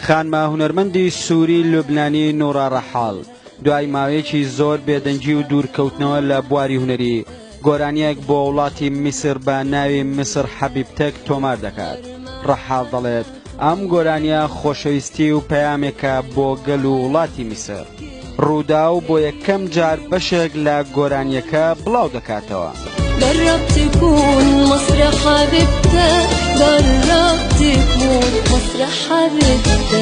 خانمە هونەرمەندی سووری لوبنانی نوڕا ڕەحاڵ دوای ماوەیەکی زۆر بێدەنگی و دوورکەوتنەوە لە بواری هونەری گۆرانییەک بۆ وڵاتی میسر بە ناوی میسر حەبیبتەک تۆمار دەکات. ڕەحاڵ دەڵێت، ئەم گۆرانییە خۆشەویستی و پەیامێکە بۆ گەل و وڵاتی میسر. ڕووداو بۆ یەکەم جار بەشێک لە گۆرانییەکە بڵاو دەکاتەوە. جرب تكون مصر حبيبتك جرب تكون مصر حبيبتك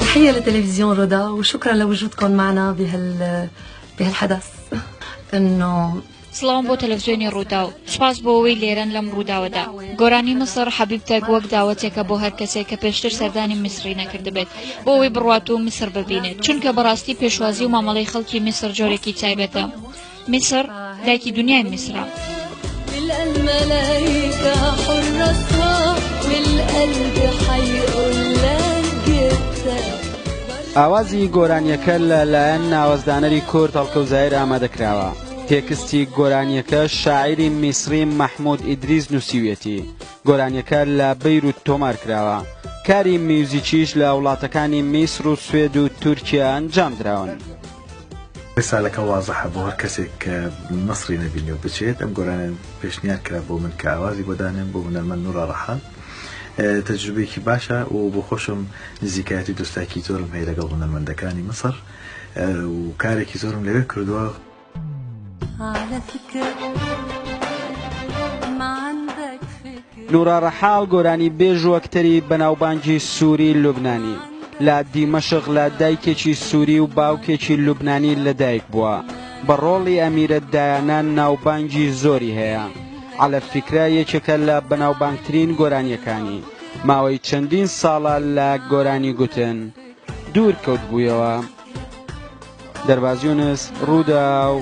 تحية لتلفزيون رووداو وشكرا لوجودكم معنا بهال بهالحدث انه سڵاوم بۆ تەلەفزیۆنی ڕووداو، سوپاس بۆ ئەوەی لێرەن لەم ڕووداوەدا. گۆرانی میسڕ حەبیبتەک وەک داوەتێکە بۆ هەر کەسێک کە پێشتر سەردانی میسڕی نەکردبێت بۆ ئەوەی بڕوات و میسڕ ببینێت، چونکە بەڕاستی پێشوازی و مامەڵەی خەڵکی میسڕ جۆرێکی تایبەتە. میسڕ دایکی دونیای میسڕە. ئاوازی گۆرانییەکە لە لایەن ناوەزدانەری کورد هەڵکەوت زاهیر ئامادەکراوە. تێکستی گۆرانییەکە شاعیری میسری مەحمود ئیدریس نووسیویەتی. گۆرانییەکە لە بەیروت تۆمار کراوە. کاری میوزیکیش لە وڵاتەکانی میسر و سوێد و تورکیا ئەنجام دراون. ڕیسالەکە وازحە بۆ هەر کەسێک کە مەسری نەبینی و بچێت، ئەم گۆرانیە پێشنیار کرا بۆ من کە ئاوازی بۆ دانێم بۆ هونەرمەند نورا ڕەحال، تەجروبەیەکی باشە و بۆ خۆشم نزیکایەتی و دۆستایەکی زۆرم هەیە لەگەڵ هونەرمەندەکانی میسڕ و کارێکی زۆرم لەوێ کردووە. نورا ڕەحاڵ گۆرانیبێژ و ئەکتەری بەناوبانگی سووری لوبنانی، لە دیمەشق لە دایکێکی سووری و باوکێکی لوبنانی لەدایک بووە، بە ڕۆڵی ئەمیرە دایانا ناوبانگی زۆری هەیە. عەلە فیکرە یەکێکە لە بەناوبانگترین گۆرانییەکانی، ماوەی چەندین ساڵە لە گۆرانی گوتن دوور کەوتبوویەوە. دەرباز یونس، رووداو.